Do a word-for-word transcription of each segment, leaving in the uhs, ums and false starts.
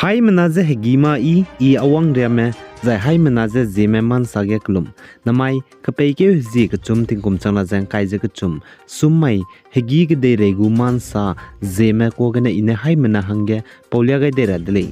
Haimena je hegî mâ yi, i awang riame, zai haimena je Zeme ma nsa ge kelum. Namai, kepeikeu hezie kechum tingkum chang ra ze ngkai ze kechum, sum mai, hegî kedeirei gu ma nsa, Zeme kuâ gene i ne haimena hangge paulia gai dei ra de lei.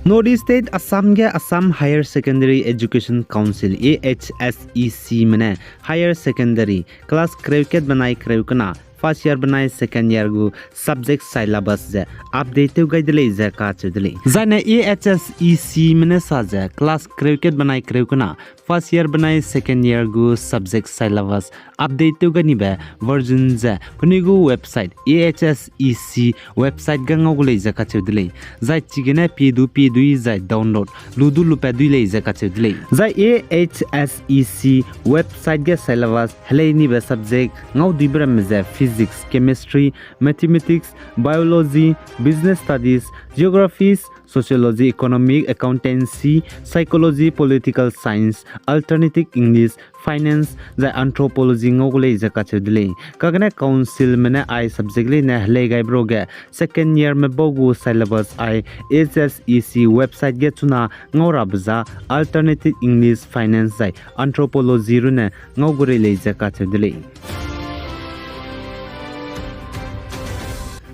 North East State Assam ge Assam Higher Secondary Education Council, A H S E C me ne higher secondary class kereu kat benai kereu kena, first year benai second year gu subject syllabus ze update tew gai de lei ze kacheu de lei. Zaine A H S E C me ne sa ze class kereu kat benai kereu kena, first year benai second year gu subject syllabus update tew gai nibe version ze penui gu website, A H S E C website ge ngau gu lei ze kacheu de lei. Zai chigene pie du pie dui zai download lu du lupat dui lei ze kacheu de lei. Zai A H S E C website ge syllabus helei nibe subject ngau duibe ramme ze physics, chemistry, mathematics, biology, business studies, geographies, sociology, economic, accountancy, psychology, political science, alternative English, finance, zai anthropology ngau gu lei ze kacheu de lei. Kagene council me ne ai subject leine helei gaibe ruage second year me bau gu syllabus ai H S E C website ge chuna ngau rabe za alternative English, finance zai anthropology runne ngau gu rei lei ze kacheu de lei.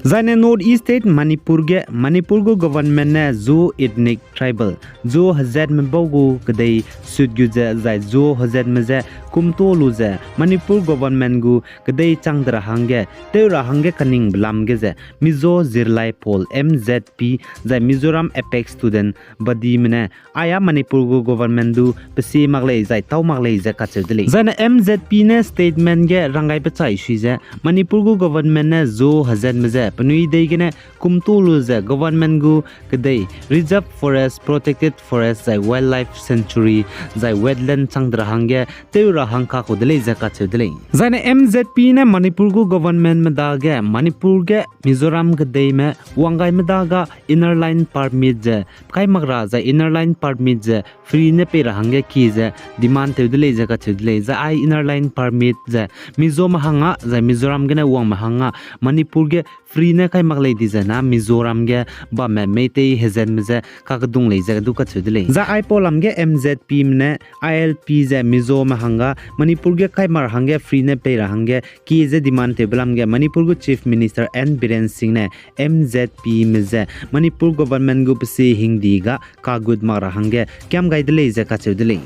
Zaine North East State Manipur ge Manipur gu government ne Zo ethnic tribal, Zo hezatme bau gu kedei sut gu ze zai Zo hezatme je kumto lu ze Manipur government gu kedei chang de ra hangge, tew ra hangge kaningbe lam ge ze Mizo Zirlai Pawl, M Z P, zai Mizoram Apex Student Body me ne aya Manipur gu government du pesi mak lei zai tau mak lei ze kacheu de lei. Zaine M Z P ne statement ge ranggaibe chai sui ze Manipur gu government ne Zo hezatme je penui dei gene kumto lu ze government gu kedei reserve forest, protected forest zai wildlife sanctuary zai wetland chang de ra hangge tew ra hang kakau de lei ze kacheu de lei. Zaine M Z P ne Manipur gu government me dage Manipur ge Mizoram kedeime wanggaime daga inner line permit ze kai mak ra zai inner line permit ze free ne pei ra hangge kie ze demand tew de lei ze kacheu de lei. Zai ai inner line permit ze Mizo me hanga zai Mizoram gene wangme hanga Manipur ge free ne kai mak lei di ze na Mizoram ge bamme Meitei hezatme je kakedung lei ze du kacheu de lei. Zai aipau lam ge M Z P me ne I L P ze Mizo me hangga Manipur ge kai mak ra hangge free ne pei ra hangge kie ze demand tewbe lam ge Manipur gu Chief Minister N Biren Singh ne M Z P me je Manipur government gu pesi hingdi ga kagut mak ra hangge kiam gai de lei ze kacheu de lei.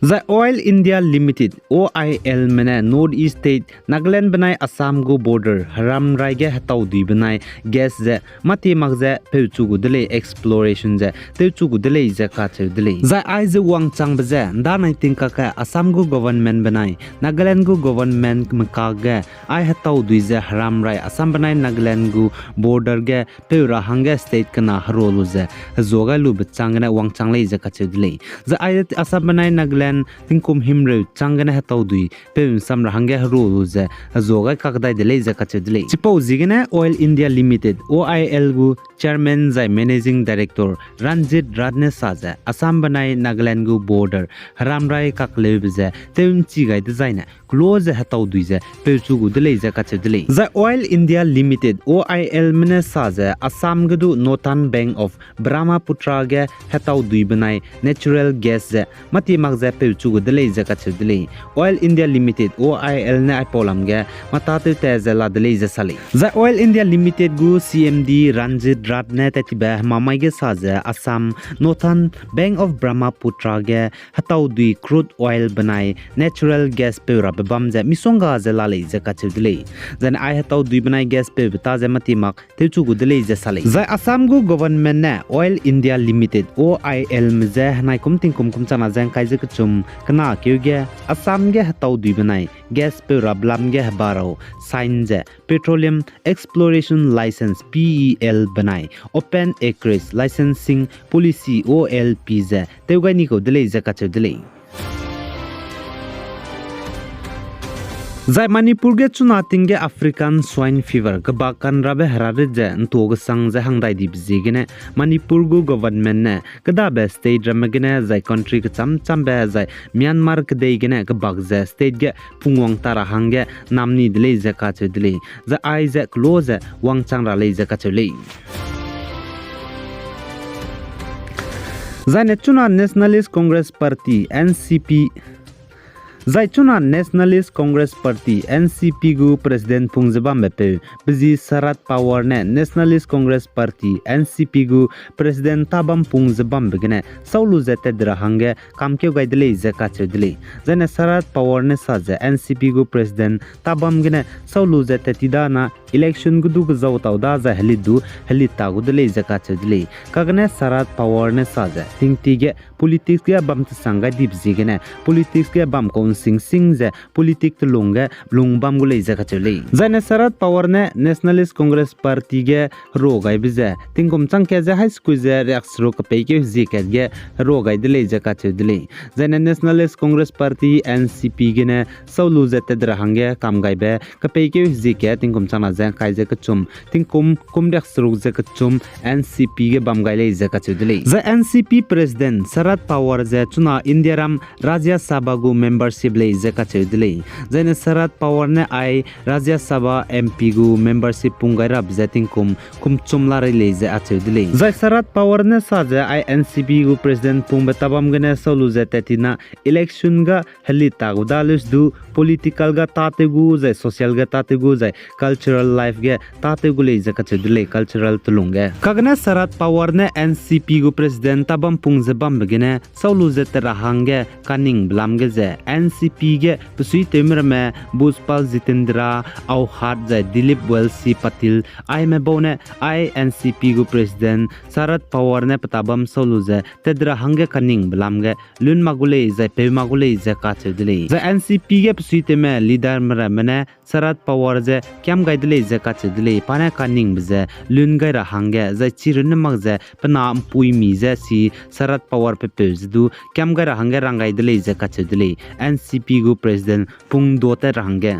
Zai Oil India Limited, O I L me ne North East State Nagaland benai Assam gu border heramrai ge hetau dui benai gas ze mâtie mak ze peuchu gu de lei, exploration ze tewchu gu de lei ze kacheu de lei. Zai aize wangchangbe je ndanai tingkak ge Assam gu government benai Nagaland gu government mekak ge ai hetau dui ze heramrai Assam benai Nagaland gu border ge peu ra hangge state kena herua lu ze hezua gai lube chang gene wangchang lei ze kacheu de lei. Zai ai Assam benai Nagaland tingkum himreu chang gene hetau dui peu nsam ra hangge herua lu ze hezua gai kakdai de lei ze kacheu de lei. Chipau ziegene Oil India Limited, O I L gu Chairman zai Managing Director Ranjit Rath ne sa ze Assam benai Nagaland gu border heramrai kakleube ze tew nchi gai dezaine kelo ze hetau dui ze peuchu gu de lei ze kacheu de lei. Zai Oil India Limited, O I L me ne sa ze Assam ge du Northern Bank of Brahmaputra ge hetau dui benai natural gas ze mâtie mak ze peuchu gu de lei ze kacheu de lei. Oil India Limited, O I L ne aipau lam ge mâtatewtat ze la de lei ze sa lei. Zai Oil India Limited gu C M D Ranjit Rath ne tattibe hemamai ge sa ze Assam Northern Bank of Brahmaputra ge hetau dui crude oil benai natural gas peu rabe bam ze misongga ze la lei ze kacheu de lei. Zai ai hetau dui benai gas peube ta ze mâtie mak tewchu gu de lei ze sa lei. Zai Assam gu government ne Oil India Limited, O I L me je henai kum tingkum kum changna ze ngkai ze kechum kena keu ge Assam ge hetau dui benai gas peu rabe lam ge hebarau sign ze Petroleum Exploration License, P E L benai Open Acreage Licensing Policy, O L P ze tew gai ni kau de lei ze kacheu de lei. Zai Manipur ge chuna ting ge African Swine Fever kebak kanrabe herarit ze ’ntua kesang ze hangdai dibe ziegene Manipur gu government ne kedabe state ramme gene zai country kechâm châmbe zai Myanmar kedei gene kebak ze state ge pungwang ta ra hangge namni de lei ze kacheu de lei. Zai aize kelo ze wangchang ra lei ze kacheu lei. Zaine chuna Nationalist Congress Party, N C P, zai chuna Nationalist Congress Party, N C P gu president pung ze bambepeu, pezi Sharad Pawar ne Nationalist Congress Party, N C P gu president tabam pung ze bambe gene sâu lu ze tat ra hangge kamkeu gai de lei ze kacheu de lei. Zaine Sharad Pawar ne sa ze N C P gu president tabam gene sâu lu ze tat ti da na election gu du kezau tau da zai helit du helit ta gu de lei ze kacheu de lei. Kagene Sharad Pawar ne sa ze tingti ge politics ge bam tesang gai dibe ziegene politics ge bam kau ’nsingsing ze politic telung ge lung bam gu lei ze kacheu lei. Zaine Sharad Pawar ne Nationalist Congress Party ge herua gaibe ze tingkum chang kat ze hai sekui ze riakseruk kepeikeu hezie kat ge herua gai de lei ze kacheu de lei. Zaine Nationalist Congress Party, N C P gene sâu lu ze tat ra hangge kam gaibe kepeikeu hezie kat tingkum chang na ze ’ngkai ze kechum, tingkum kum riakseruk ze kechum N C P ge bam gai lei ze kacheu de lei. Zai N C P president Sharad Pawar ze chuna Indiaram Rajya Sabha gu membership lei ze kacheu de lei. Zaine Sharad Pawar ne ai Rajya Sabha M P gu membership pung gai rabe ze tingkum kum chum la rei lei ze acheu de lei. Zai Sharad Pawar ne sa ze ai N C P gu president pungbe tabam gene sâu lu ze tat ti na election ga helit ta gu da leus du political ga tâtew gu zai social ga tâtew gu zai cultural life ge tâtew gu lei ze kacheu de lei, cultural telung ge. Kagene Sharad Pawar ne N C P gu president tabam pung ze bambe gene sâu lu ze tat ra hangge kaningbe lam ge ze N C P ge besuitewme ramme Bhojpal Jitendra Awhad zai Dilip Walshe Patil aime bau ne ai N C P gu president Sharad Pawar ne pe tabam sâu lu ze tat ra hangge kaningbe lam ge lun mak gu lei zai peu mak gu lei ze kacheu de lei. Zai N C P ge besuitewme leaderme ramme ne Sharad Pawar ze kiam gai de lei ze kacheu de lei, pa ne kaningbe ze lun gai ra hangge, zai chi runne mak ze pe na ’mpuimi ze si Sharad Pawar pe peu ze du kiam gai ra hangge rang gai de lei ze kacheu de lei, N C P gu president pung duâtat ra hangge.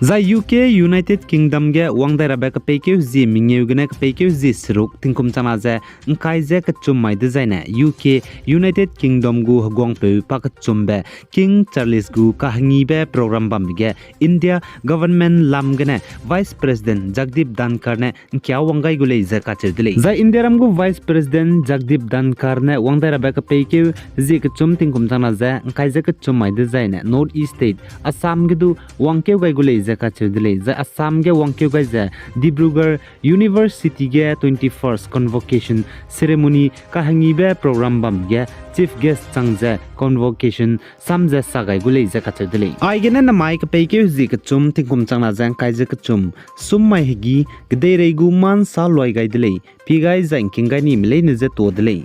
Zai U K, United Kingdom ge wang dai rabe kepeikeu hezie mengeu gene kepeikeu hezie seruk tingkum chang na ze ’ngkai ze kechum mai dezaine U K, United Kingdom gu heguangpeu pa kechumbe King Charles gu kahengibe program bambe ge India government lam gene Vice President Jagdeep Dhankhar ne ’ngkia wang gai gu lei ze kacheu de lei. Zai Indiaram gu Vice President Jagdeep Dhankhar ne wang dai rabe kepeikeu hezie kechum tingkum chang na ze ’ngkai ze kechum mai dezaine North East State Assam ge du wangkeu gai gu lei ze kacheu de lei. Zai Assam ge wangkeu gai ze Dibrugarh University ge twenty-first convocation ceremony kahengibe program bam ge chief guest chang ze convocation sam ze sa gai gu lei ze kacheu de lei. Aigene namai kepeikeu hezie kechum tingkum chang na ze ’ngkai ze kechum, sum mai hegî kedeirei gu ma'nsa luai gai de lei, pie gai zai ’ngking gai nime leine je tuâ de lei.